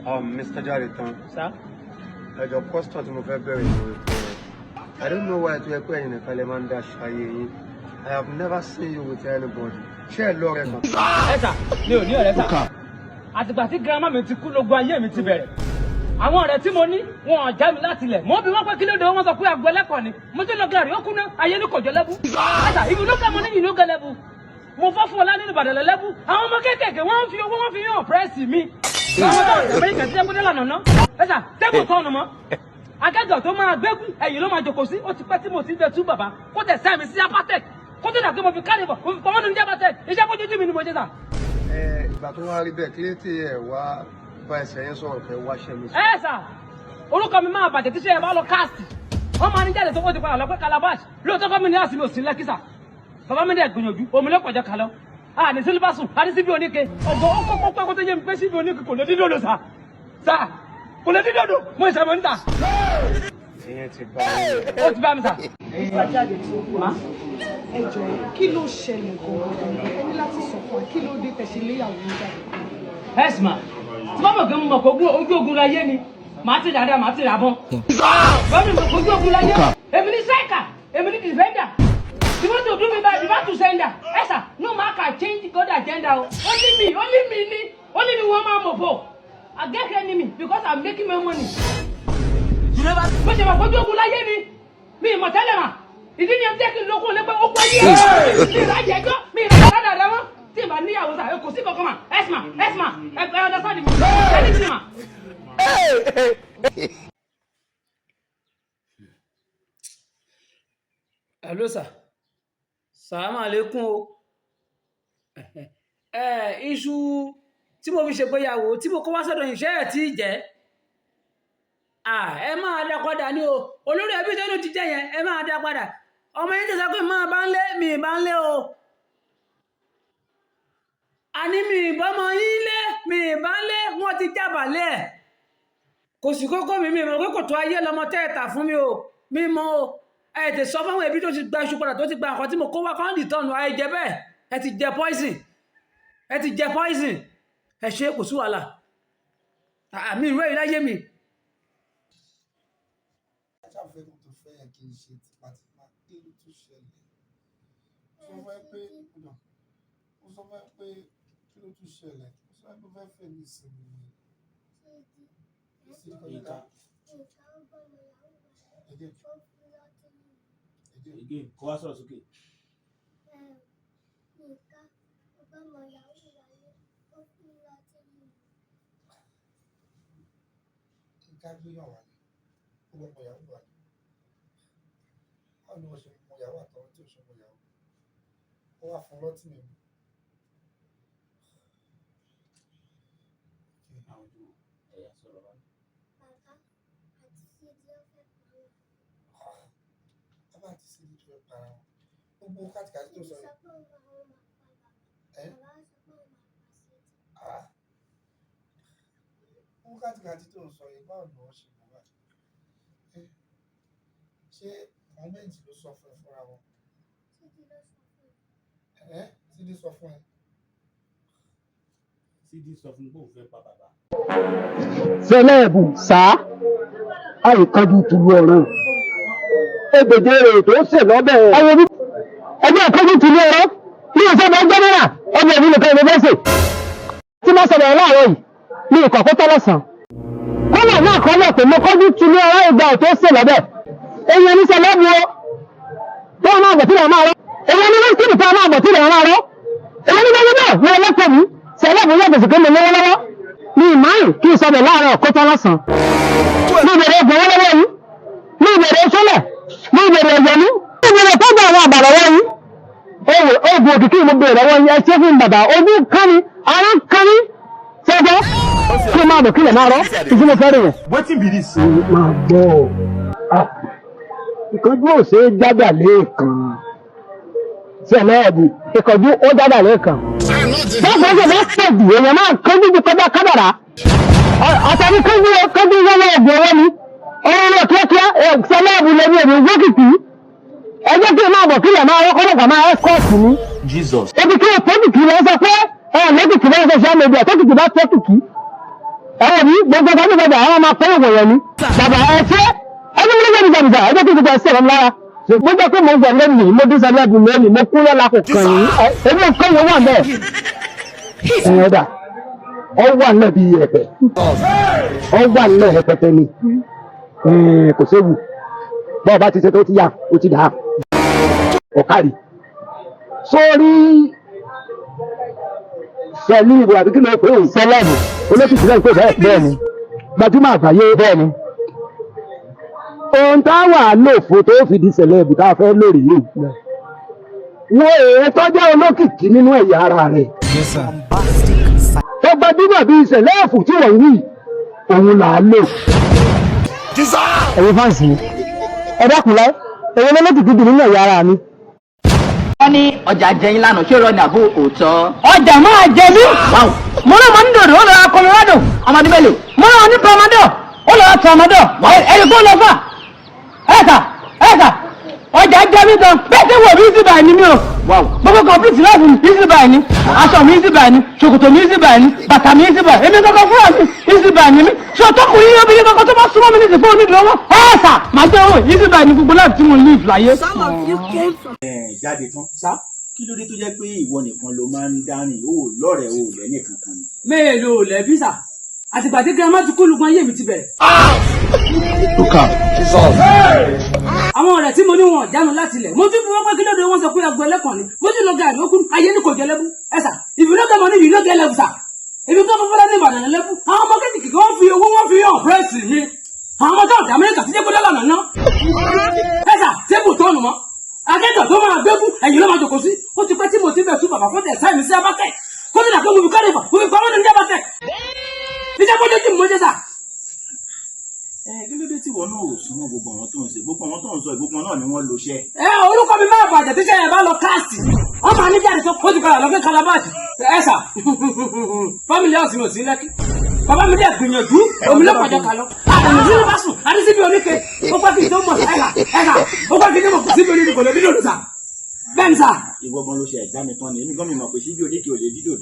Mr. Jaritan, Sir? Ẹ jọ̀ọ́, question tí mo fẹ́ bẹ̀rẹ̀ ní wípé I don't know why tó yẹ pé ẹ̀yin nìkan lè máa ń dá ṣayé yín. I have never seen you with anybody. Ṣé ẹ lọ́rẹ̀ẹ́ kan? Ẹ sà, mi ò ní ọ̀rẹ́ sà. Àtìgbà tí girama mi ti kú lógun ayé mi ti bẹ̀rẹ̀. Àwọn ọ̀rẹ́ tí mo ní, wọn ò já mi láti ilẹ̀. Mo bí wọ́n pé kí ló dé, wọ́n sọ pé àgbo ẹlẹ́kọ̀ọ́ ni. Mo ti lọ gàrí, ó kúná, ayé ní kò jọ lẹ́bù. Ẹ sà, if you no get money, you no get level. Mo fọ́ fún ọlá nínú Ìbàdàn lẹ́lẹ́bù. Àwọn ọmọ kéékèèké wọ́n ń fi owó wọ́n fi hàn press mi. Àwọn tó ń tẹ̀lé ìkàtí ẹgbẹ́ lànà ná. Ẹ sà, table tọ́nu mọ́. Akẹ́kọ̀ọ́ tó máa gbégún ẹ̀yìn ló máa jókòó sí. Ó ti pẹ́ tí mo ti ń bẹ tú bàbá. Kó tẹ̀ sáà mi sí Apatek. Kó tó dà pé mo fi kárí bọ̀, mo fi pamọ́ nínú Apatek. Iṣẹ́ kójú mi ni mo ṣe sà. Ẹ ìgbà tó wá rí bẹ́ẹ̀, kí ló tí ẹ wá bá ẹsẹ̀ yẹn sọ̀rọ̀ pé wá ṣẹ́ mi sí? Ẹ sà, orúkọ mi máa bàjẹ́ tíṣẹ́ ẹ bá lọ cast. Wọ́n máa ní jáde tó kó ti padà lọ pé calabash. Lóòótọ́ fún mi ní àsìmí òsín lẹ́kí sà. Bàbá mi dẹ̀ gbìyànjú, omi ló pọ̀jọ́ kalọ́. A ní sílífà sùn, a ní síbi oníke. Ọ̀gọ̀ ó kọ́kọ́ pẹ́ kó tó yé mi pé síbi oníke kò lè dín dòdò sà. Sà, kò lè dín dòdò, mo ìṣẹ̀mọ̀ ń tà. Ìyẹn ti bá yín. Ó ti bá mi sà. Mr. Jadetoun, Ma? Ẹ jọ̀ọ́, kí ló ṣẹlẹ̀ gan-an? Ẹ ní láti sọ fún wa, kí ló dé tẹ́ ṣe léyàwó yín jáde? Ẹ̀sìn mà, tí bá mọ̀ pé mo mọ̀ pé ojú ogun láyé ni, màá ti dáadáa, màá ti rà bọ́n. Bá mi mọ̀ pé ojú ogun láyé, èmi ní striker, èmi ní defender. You want to do me bad, you want to send her. Ẹ sà, no man can change God agenda o. Only me, only me ni, only me wọ́n máa mọ̀ fò. I get enemy because I'm making my money. Bó ṣe mọ̀ pé ojú ogun láyé ni, mi ì mọ̀ tẹ́lẹ̀ mà. Ìdí ni ẹ jẹ́ kí n lókun lé pé ó kú ayé ẹ̀. Mi ì rájẹ̀ ẹjọ́, mi ì rájẹ̀ dáadáa mọ́. Tí ì bá níyàwó sà, kò sí kankan mà. Ẹ̀sìmà, ẹ̀sìmà, ẹ ẹ understand me. Anything mà. Hello sir, salaam alaikum o. Ẹ iṣu tí mo fi ṣègbéyàwó tí mo kó wá sọ́dọ̀ yìí, ṣé ẹ̀ tí ì jẹ́? Ẹ máa dá padà ní o. Olórí ẹbí tẹ́nu ti jẹ́ yẹn, ẹ máa dá padà. Ọmọ yẹn ti sọ pé máa bá ń lé mi, bá ń lé o. Àní mi ìbọ́mọ yín lé, mi ìbá ń lé, wọ́n ti jábàálẹ̀ ẹ̀. Kò sí kókó mi, mi mọ̀ pé kò tó ayé lọmọ tẹ́ ẹ̀ tà fún mi o, mi mọ̀ o. Ẹ tè sọ fáwọn ẹbí tó ti gba iṣu padà, tó ti gba nǹkan tí mo kó wá kán dìtọ́nù ayé jẹ bẹ́ẹ̀. Ẹ ti jẹ poison, ẹ ti jẹ poison. Ẹ ṣe, kò sí wàhálà. Àmì ìrú ẹ̀yìn láyé mi. Ṣàfẹ́ kan tó fẹ́ yẹn kì í ṣe tipátipá. Kí ló tún ṣẹlẹ̀? Sọ fún ẹ pé mo sọ fún ẹ pé kí ló tún ṣẹlẹ̀? Mo sọ fún ẹ pé fẹ́ fẹ́ mi sinmi ni. Sí kọjá again, again. Again, kó wá sọ̀rọ̀ sókè. Nǹkan ọgbọ́n yahoo wálé, ó fún lọ́tí mímu. Nǹkan gbéyàn wà ní ó gbọ́ mọ yahoo wà ní. Báwo ni wọ́n ṣe mọ yahoo àtàwọn tí ò ṣe mọ yahoo? Ó wá fún lọ́tí mímu. Àwọn ojú ẹ̀yà sọ̀rọ̀ báyìí. Bàbá àti Sídí ó fẹ́ pa wọn. Bàbá àti Sídí tó fẹ́ para wọn? Gbogbo kátìkátì tó Sídí sọ sọ yìí pé òun àwọn máa pa bàbá. Ẹ Bàbá sọ pé òun máa pa Sídí. Ah, gbogbo kátìkátì tó sọ yìí, báwo ni wọ́n ṣe mọ̀ báyìí? Ẹ, ṣé àwọn méjì ló sọ fún ẹ fúnra wọn? Sídí ló sọ fún mi. Ẹ Sídí sọ fún ẹ? Sídí sọ fún pé òun fẹ́ pa bàbá. Sẹlẹ́ẹ̀bù sá, àìkanjú tulu ọ̀ràn egbèdè rẹ̀ tó sè lọ́bẹ̀. Ẹ̀wọ̀n mi, ẹgbẹ́ ìkanjú tulu ọ̀ràn ní ìṣe bá gbẹ́ náírà ọmọ mi nìkan ìlú fẹ́sẹ̀ tí mo sọ̀rọ̀ láàárọ̀ yìí ní ìkọ̀kọ́ tọ́lọ̀sán kọ́lọ̀ náà kọ́lọ̀ pé mo kọ́jú tulu ọ̀ràn ìgbà tó sè lọ́bẹ̀. Èèyàn ní sẹlẹ́ẹ̀bù o tó máa bọ̀ tí lè máa rọ́. Èèyàn ní wíṣíkì tó máa bọ̀ tí lè máa rọ́. Èèyàn ní gbogbo náà wọ́n lọ́pọ̀ mi sẹlẹ́ẹ̀bù yàtọ̀ sí pé mo lówó lọ́wọ́ ní ìmáyì kí n sọbẹ̀ láàárọ̀ kó tán lọ́sàn-án. Ní ìbẹ̀rẹ̀ ọgbọ̀n lọ́wọ́ yìí, ní ìbẹ̀rẹ̀ sólẹ̀, ní ìbẹ̀rẹ̀ ẹ̀yẹ̀mí, ní ìbẹ̀rẹ̀ tó gba àwọn àbàrà wọ́n yìí. Oògùn òkìkí mo bèèrè lọ́wọ́ yín, ẹ ṣé fún bàbá, ojú kan ní, ara kan ní, ṣẹ́gbọ́ kí n máa bọ̀ kí lè máa rọ́, ìdí mo fẹ́ rè yẹn. Wetin be this? Máa gbọ́ ọ, ìkánjú ò ṣeé jágbà lẹ́ẹ̀kan. Sẹ̀lẹ́ẹ̀bù, ìkánjú ó jágbà lẹ́ẹ̀kan. Bọ́ọ̀bù ọ̀sẹ̀ bá pọ̀ jù, èèyàn máa kánjú ju kọjá kádàrá. Ọ̀tọ̀ ní kánjú kánjú wọ́wọ́ ọ̀gbọ̀n ọwọ́ mi. Ọ̀rọ̀ náà kíákíá sẹ̀lẹ́ẹ̀bù lẹ́nu èmi wókìtì. Ẹ jẹ́ kí n máa bọ̀ kí lè máa rọ́kọ́ lọ́kàn máa ẹ́skọ́ọ̀tì mi. Jesus. Ebi kí o tókìkì lọ sọ pé ẹ lókìkì lọ social media, tókìkì bá tókìkì. Ẹ̀rọ mi gbogbo ọ̀gá nígbàgbà àwọn máa pẹ́ ìwọ̀n yẹn ni. Bàbá ẹ ṣe ẹni wọlé lẹ́nu gbàgbà ẹ jẹ́ kí gbogbo ẹsẹ̀ rẹ̀ lára. Mo jẹ́ pé mo wà lẹ́nu mo dín sálẹ̀ bù lẹ́nu mo kú lọ́la kò kàn yín. Èmi ò kọ́ ìwọ̀n wà bẹ́ẹ̀. Ẹ̀yin ọ̀dà ọ wà náà bí ẹ̀pẹ̀ ọ wà náà rẹpẹtẹ ni kò séwu bọ́ọ̀ bá ti ṣe tó ti yá ó ti dà á ọ̀kárì sórí sẹlí ìbò àbí kí ló pé òun sẹlẹ̀bù olókìkí náà ń pè bẹ́ẹ̀ bẹ́ẹ̀ ni gbajúmọ̀ àgbáyé bẹ́ẹ̀ ni ohun tá a wà lò fún tó fi di sẹlẹ̀bù tá a fẹ́ lórí yìí wo èyí tó jẹ́ olókìkí nínú ẹ̀yà ara rẹ̀ tó gbajúmọ̀ bíi sẹlẹ̀fù tí wọ́n wí òun là á lò. Ẹ̀yin fáǹsì mi ẹ dákun láì èwo lolókìkí jù nínú ẹ̀yà ara mi. Wọ́n ní ọjà jẹyìn lánàá, ṣé irọ́ ni àbó òótọ́? Ọjà máa jẹ mí. Mo náà mọ ní dòdò, ó lọ ra Colorado. Ọmọdé mélòó? Mo náà ní tramadol, ó lọ ra tramadol. Ẹni tó lọ fà. Ẹ̀sà ẹ̀sà ọjà jẹ mí gan. Bẹ́ẹ̀ tí wò mí sí báyìí ni mi o. Gbogbo complete life mi easy buy ni. Aṣọ mi easy buy ni. Ṣòkòtò mi easy buy ni. Bàtà mi easy buy. Èmi kankan fúnra mi easy buy ni mi. Ṣé ọtọkùnrin obìnrin kankan tó bá súnmọ́ mi ní ìsìnkú onídìí ọwọ́? Ẹ̀sà màá jẹ́ òun easy buy ni gbogbo life tí mo live láyé. Ẹ jáde tán. Sá kí ló dé tó jẹ́ pé ìwọ nìkan ló máa ń dárìn ó lọ́rẹ̀ẹ́ ó lẹ́nì kankan ni? Mélòó lẹ́bí sà? Àtìgbà tí girama ti kú lùgbọ́n ayé mi ti bẹ̀rẹ̀. Àwọn ọ̀rẹ́ tí mo ní wọn jánu láti ilẹ̀. Mo tún fi wọ́n pé kí lóde wọ́n sọ pé agbo ẹlẹ́kàn ni. Mo tún lọ gàrí ó kú ayé ní kò jẹ lẹ́bú. Ẹ sà, if you no get money, you no get level sà. Èmi tó fún fúnra ní Ìbàdàn lẹ́bú. Àwọn ọmọ kéékèèké wọ́n fi owó wọ́n fi hàn pírẹ́sì mi. Àwọn ọmọ tó ọ̀dà Amẹ́ríkà ti jẹ́ kó dọ́là nàná. Ẹ sà, tébù tọ́ọ̀nù mọ́. Akẹ́kọ̀ọ́ tó máa gbégún ẹ̀yìn ló máa jòkó sí. Ó ti pẹ́ tí mo ti bẹ̀ sún bàbá fọ́tẹ̀ sáìmì sí abákẹ́. Kó tó dà pé mo fi kárìfà, mo fi pamọ́ ní abákẹ́. Ìjẹ́ kó dé tí mo jẹ́ sà. Ẹ kí ló dé tí ìwọ náà ò súnmọ́ gbogbo àwọn tó ń ṣe gbogbo àwọn tó ń sọ gbogbo náà ni wọ́n lo iṣẹ́. Ẹ orúkọ mi máa bàjẹ́ tí sẹ́yìn bá lọ káàsì. Wọ́n máa ní jáde tó ó ti padà lọ fún kalabashi. Ẹ sà, family house mi ò sí Lẹ́kí. Bàbá mi dẹ̀ gbìyànjú, omi ló pàjọ kà lọ. Àdàmú sí ló bá sùn, àdí síbi oníke. Ó pẹ́ kí n tó mọ̀ ẹ̀sà ẹ̀sà. Ó pẹ́ kí n tó mọ̀ kò síbi oníke kò lè dídò sà. Bẹ́ẹ̀ ni sà. Ìwọ gan ló ṣe ẹ̀dá mi tán ni èmi gan mi mọ̀ pé síbi oníke ò lè dídò.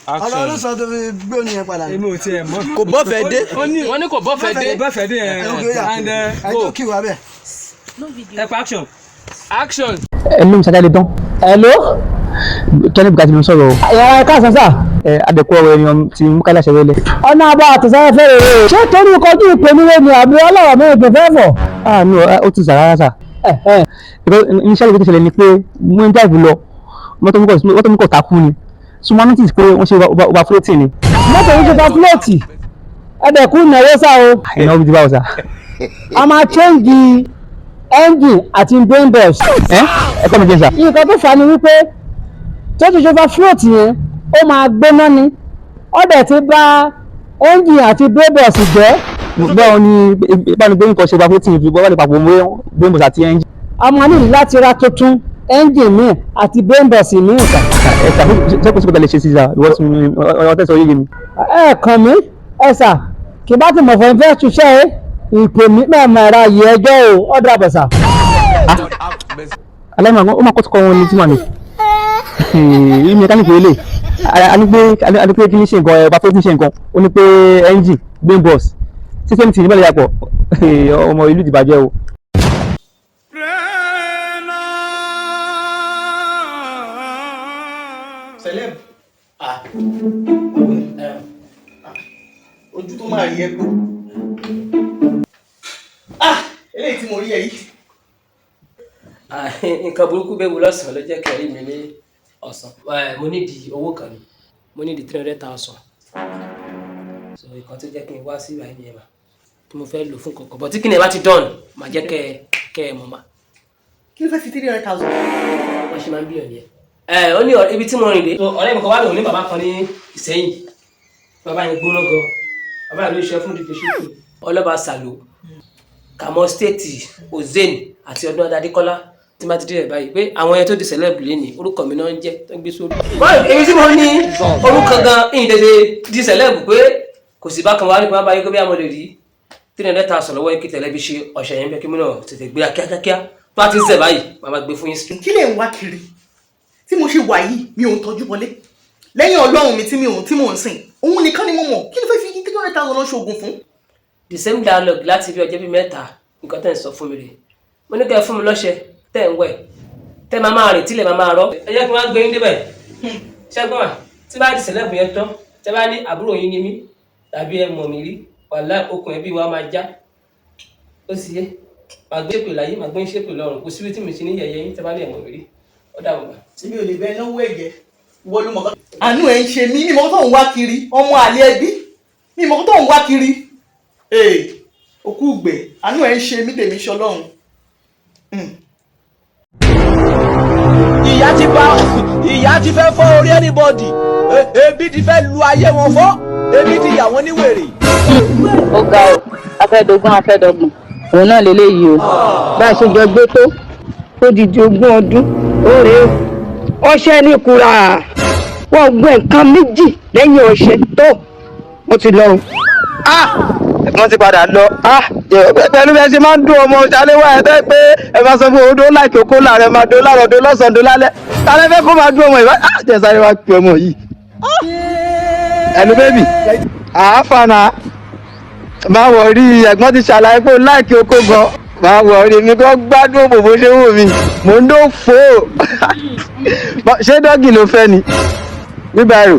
Ọ̀rọ̀ ló sọ tó fi gbé òní yẹn padà. Èmi ò tiẹ̀ mọ̀. Kò bọ́fẹ̀ dé. Wọ́n ní kò bọ́fẹ̀ dé. Kò bọ́fẹ̀ dé ẹ̀. And Ẹ tó kí wa bẹ́ẹ̀. Ẹ pa action. Action. Hello, Mr. Jáde tán. Hello. Tọ́ni Bukati ló ń sọ̀rọ̀ o. Ẹ káàsán sà. Ẹ adẹ̀kú ọ̀rọ̀ ẹni tí mú kálí àṣẹ wẹlé. Ọ̀nà àbọ̀ àtẹ̀sáyẹ fẹ́rẹ̀ rẹ̀. Ṣé torí kọjú ìpè mi lé ni àbí ọlọ́wọ́ mi ìpè fẹ́ fọ̀? Ah mi ò ó ti sà rárá sà. Initially bí tó ṣẹlẹ̀ ni pé mo ń drive lọ mọ́tò mi kò takú ni. So mo notice pé wọ́n ṣe overfloating ni. Mọ́tò yìí ṣe overfloat. Ẹ̀dẹ̀kú ìnáwó sá o. Ìnáwó bíi ti báwo sà? A máa change engine àti brain box. Ẹ ẹ kọ́ mi jẹ́ sà. Nǹkan tó fà á ni wípé tó ti ṣe overfloat yẹn ó máa gbóná ni ó dẹ̀ ti bà engine àti brain box jẹ́. Báwo ni báwo ni gbóyún kan ṣe overfloating fi bọ́ọ̀lù papọ̀ mọ́ brain box àti engine. A máa nílò láti ra tuntun engine míì àti brain box míì sà. Ẹ sà ṣé kò sí kò tẹ̀lé ṣe sí sà ìwọ ọ̀rọ̀ tẹ̀sán yé mi. Ẹ kàn mí ẹ sà kí bá ti mọ̀ fún fẹ́ ṣiṣẹ́ ẹ ìpè mí mẹ́ẹ̀mẹ́ ra yìí ẹjọ́ o ọ̀dọ̀ àbọ̀sà. Aláìmọ̀ ó máa kọ́ tó kọ́ wọn ní tí màá ní. Ìyí mẹkáníìkì ilé a ní pé kí ní ṣe nǹkan ẹ̀ bá fẹ́ kí ní ṣe nǹkan ó ní pé engine brain box system tí níbẹ̀ lè yàpọ̀ ọmọ ìlú ìdìbàjẹ́ o. Celeb. Ah. Ojú tó máa rí ẹ gbó. Ah! Eléyìí tí mo rí ẹ yìí. Nǹkan burúkú bẹ́ẹ̀ wo lọ́sàn-án ló jẹ́ kẹrí mi ní ọ̀sán. Mo ní di owó kan ni mo ní di 300,000. So nǹkan tó jẹ́ kí n wá sí ìwà ẹni yẹn mà tí mo fẹ́ lò fún kankan but tí kìnìún bá ti dán mà jẹ́ kẹ́ ẹ mọ̀ mà. Kí ló fẹ́ fi 300,000? Wọ́n ṣe máa ń bíyànjú yẹn. Ẹ ó ní ibi tí mo rìn dé. Ọ̀rẹ́ mi kan wá lòun ní bàbá kan ní Ìsẹ́yìn. Bàbá yẹn gbóná gan. Bàbá yẹn ló ṣe fún dídí ṣíkù. Ọlọ́ba Sàló, Kàmọ́ Stéètì, Ozen àti Ọdún Adékọ́lá tí má ti dé rẹ̀ báyìí pé àwọn ẹni tó di celeb lénìí orúkọ mi náà ń jẹ́ tó ń gbé sórí. Báyìí èmi tí mo ní orúkọ gan ìyìn tètè di celeb pé kò sí bákan wá nípa báyìí pé bí àwọn lè rí 300,000 lọ́wọ́ kí tẹ̀lé bí ṣe ọ̀sẹ̀ yẹn bẹ́ẹ̀ kí mi náà tètè gbéra kíákíá tó bá ti ń sẹ̀ báyìí màá máa gbé fún yín. Kí lè ń wá kiri? Tí mo ṣe wà yìí mi ò ń tọ́jú bọlé. Lẹ́yìn Ọlọ́run mi tí mi ò tí mò ń sìn, òun nìkan ni mo mọ̀. Kí ló fẹ́ fi 300,000 lọ ṣoògùn fún? The same dialogue láti bí ọjọ́ bíi 3, nǹkan tẹ́ ń sọ fún mi rè. Mo ní kẹ́ ẹ fún mi lọ́ṣẹ tẹ́ ń wẹ̀, tẹ́ máa máa rìn tílẹ̀ máa máa rọ́. Ẹ jẹ́ kí wọ́n á gbé yín débẹ̀. Ṣẹ́gun à, tí bá di celeb yẹn tán, tẹ́ bá ní àbúrò yín ni mí tàbí ẹ mọ̀ mí rí, wàhálà okùn ẹbí wa máa já. Ó sì yé, màá gbé ṣépè láyé, màá gbé ṣépè lọ́run, kò síbi tí mi ti ní yẹ̀yẹ́ yín tẹ́ bá ní ẹ mọ̀ mí rí. Ó dàbọ̀ mà. Èmi ò lè bẹ náwó ẹ̀jẹ̀, ìwọ ló mọ̀ kán. Àánú ẹ̀ ń ṣe mí, mímọ́ tó ń wá kiri, ọmọ àlè ẹbí, mímọ́ tó ń wá kiri. Ee, òkú ìgbẹ́, àánú ẹ̀ ń ṣe mí tèmi ṣọlọ́run. Ìyá ti bá ìyá ti fẹ́ fọ́ orí anybody, ebi ti fẹ́ lu ayé wọn fọ́, ebi ti yà wọ́n ní wèrè. Ó ga ọ, afẹ́dógún afẹ́dọ́gbọ̀n òun náà lélẹ́yìí o, bá a ṣe jọ gbé tó ó di di 20 ọdún ó rèé o. Ọṣẹ ní kura, wọ́n gbọ́ nǹkan méjì lẹ́yìn ọṣẹ tó mo ti lọ o. Wọ́n ti padà lọ. Pẹ̀lú bí ẹ ṣe máa ń dún ọmọ ṣaléwá ẹ bẹ́ẹ̀ pé ẹ máa sọ fún odó láìpẹ́ okó láàrẹ máa dó láàrọ̀ dó lọ́sàn-án dó lálẹ́, tálẹ́ fẹ́ kó máa dún ọmọ ìbá jẹ́ sáré wá pe ọmọ yìí. Ẹnu bébì àáfààná máa wọ̀ rí, ẹ̀gbọ́n ti ṣàlàyé pé ó láìkí okó gan, máa wọ̀ rí mi kó gbádùn òbò bó ṣe wù mí, mò ń dó fò ó. Ṣé dọ́gì ló fẹ́ ni bíbáyò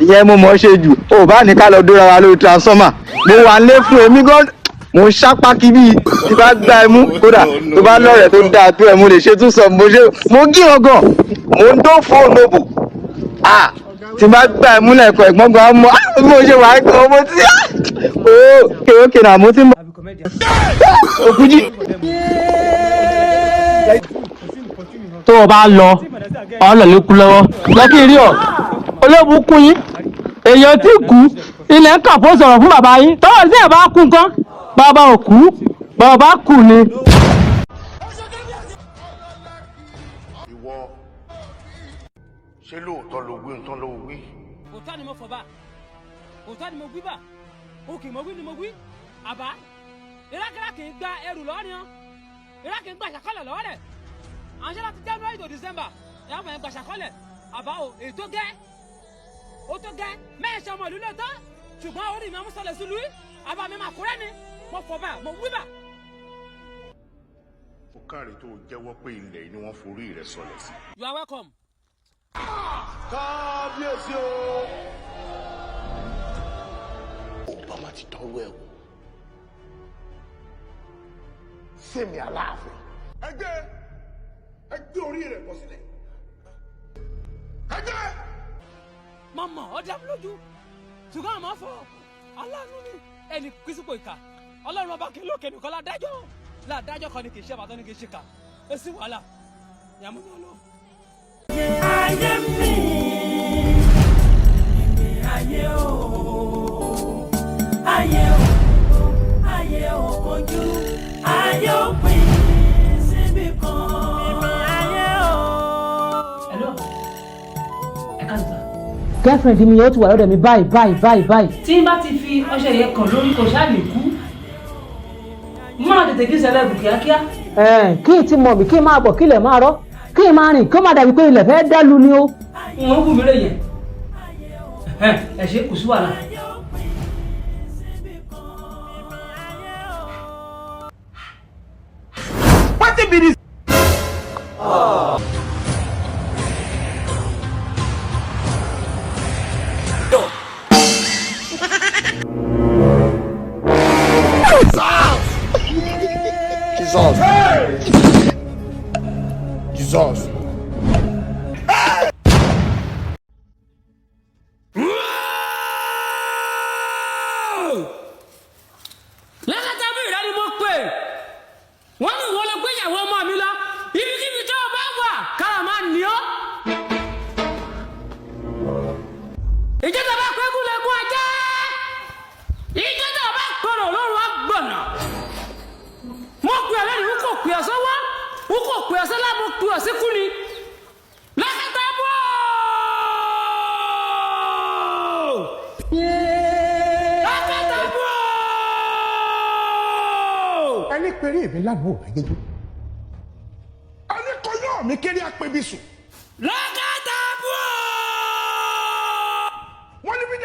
ìyẹn mo mọ̀ ọ́ ṣe jù ó bá ní ká lọ dóra wa lórí transformer, mo wà lé fún èmi gan, mo ń ṣápá kí bíi tí bá gbá ẹmú, kódà tó bá lọ́rẹ̀ẹ́ tó dáa tó ẹ̀ mo lè ṣe tún sọ mo ṣe mo gí ọgàn, mo ń dó fóònù òbò tí bá gbá ẹmú lẹ́ẹ̀kan ẹ̀gbọ́n gan mọ́ bí mo ṣe wà á gan mo ti ókè ókè náà mo ti mọ̀ òkújí. Tó o bá lọ ọlọ́ọ̀lẹ́ kú lọ́wọ́ jẹ́ kí n rí ọ olóògùn kú yín, èèyàn tí kú ilẹ̀ ń kàpọ̀ sọ̀rọ̀ fún bàbá yín tọ́wọ́ sí ẹ̀ bá kú nǹkan, bàbá ò kú, bàbá kú ni. Ìwọ ṣé lóòótọ́ ló wí nǹkan ló wí? Òótọ́ ni mo fọ̀ bá, òótọ́ ni mo wí bá, òkè mo wí ni mo wí àbá ìrákìrá kì í gba ẹrù lọ́wọ́ ni ọ́, ìrá kì í gba àṣàkọ́lẹ̀ lọ́wọ́ rẹ̀. Àwọn ṣẹlá ti January to December ìyá fún ẹ̀ gba àṣàkọ́lẹ̀ àbá o, èyí tó gẹ́ ó tó gẹ́ mẹ́ẹ̀ṣẹ̀ ọmọ ìlú lóòótọ́, ṣùgbọ́n orí mi amúsọ̀lẹ̀ sílùú àbá mi máa kúrẹ́ ni mo fọ̀ bá mo wí bá. Ó káre tó o jẹ́wọ́ pé ilẹ̀ yìí ni wọ́n forí rẹ̀ sọlẹ̀ sí. You are welcome. Kábíyèsí o. Obama ti dánwó ẹ̀ wò. Sẹ́mi Aláàfin. Ẹgbẹ́ orí rẹ̀ bọ́ sílẹ̀. Ẹgbẹ́. Mọ̀mọ́ ọjà mi lójú, ṣùgbọ́n àmọ́ fọ aláàánú mi ẹni kìsìpò ìkà ọlọ́run ọba kì í lókè nìkan ládájọ́ ládájọ́ kan ni kì í ṣe àbàtọ́ ni kì í ṣe kà é sí wàhálà ìyàmú mi lọ. Ayé mi, ayé o, ayé o, ayé o kojú, ayé o pín síbi kan. Ayé o. Hello, ẹ ká sọ. Girlfriend mi yẹn ó ti wà lọ́dọ̀ mi báyìí báyìí báyìí báyìí. Tí n bá ti fi ọṣẹ yẹn kàn lórí kò ṣáà lè kú, máa tètè kí sẹlẹ̀ bù kíákíá. Ẹ kí n ti mọ̀ mí kí n máa bọ̀ kí ilẹ̀ máa rọ́ kí n máa rìn kí ó má dàbí pé ilẹ̀ fẹ́ dálu ni o. N ò kú mi lè yẹn ẹ ṣe kò sí wàhálà. Wetin be this? Jesus. Jesus. Lẹ́kẹ̀tà bí ìrẹ́ ni mo pè, wọ́n ní ìwọ ló gbé ìyàwó ọmọ mi lọ, ibikíbi tó o bá wà kára máa ní ọ́. Ìjọba bá pẹ́kú lẹ́kún ajá, ìjọba bá pẹ̀rọ̀ lóru àgbọ̀nà. Mo pè ọ́ lẹ́nu, n kò pè ọ́ sọ́wọ́, n kò pè ọ́ sọ́lá, mo pè ọ́ síkú ni. Lẹ́kẹ̀tà bọ̀! Lẹ́kẹ̀tà bọ̀! Ẹni péré mi lánàá ò bá yẹjú. Ẹni kọyọ́ mi kéré apẹ̀bí sùn. Lẹ́kẹ̀tà bọ̀!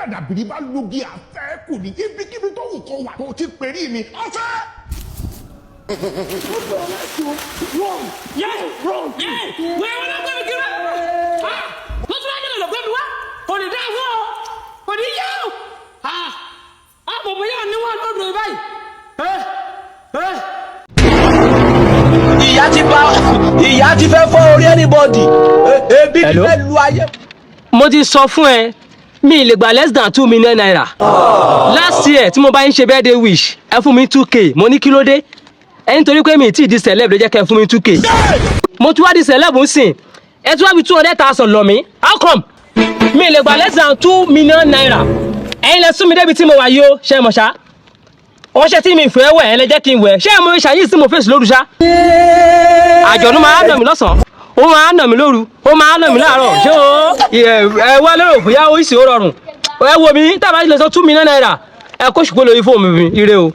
Bí àdàbìrì bá lugi àfẹ́ kù ní ibikíbi tó wù kó wà tó ti pèrí mi ọ̀fẹ́. Wẹ́ẹ́ wọ́n lọ gbé mi kiri. Tó tún wájú lọ gbé mi wá. Kò ní dá fún ọ. Kò ní yá o. Àbọ̀ bóyá ní wọ́n lọ́dọ̀ yìí báyìí. Ìyá ti bá ìyá ti fẹ́ fọ́ orí anybody. Ebi ti fẹ́ lu ayé. Mo ti sọ fún ẹ, mi ì lè gba less than ₦2 million. Last year tí mo bá ń ṣe birthday wish, ẹ fún mi 2K. Mo ní kí ló dé? Ẹ nítorí pé mi ì tí ì di celeb ló jẹ́ kẹ́ ẹ fún mi 2K. Mo tún wá di celeb ń sìn, ẹ tún wá fi 200,000 lọ mí. How come? Mi ì lè gba less than ₦2 million. Ẹ̀yin lẹ sún mi débi tí mo wà yìí o. Ṣe é mọ̀ ṣá, wọ́n ṣe tí mi fẹ́ wẹ̀, ẹ lẹ jẹ́ kí n wẹ̀. Ṣé mo ṣàyí sí mo fèsì lóru ṣá? Àjọ̀nú máa ń nà mí lọ́sàn-án, ó máa ń nà mí lóru, ó máa ń nà mí láàárọ̀. Ṣé o ẹ wá lérò bóyá ó sì ó rọrùn? Ẹ wo mi, tá a bá ti lè sọ ₦2 million, ẹ kó ṣùgbọ́n lórí fóònù mi. Ire o.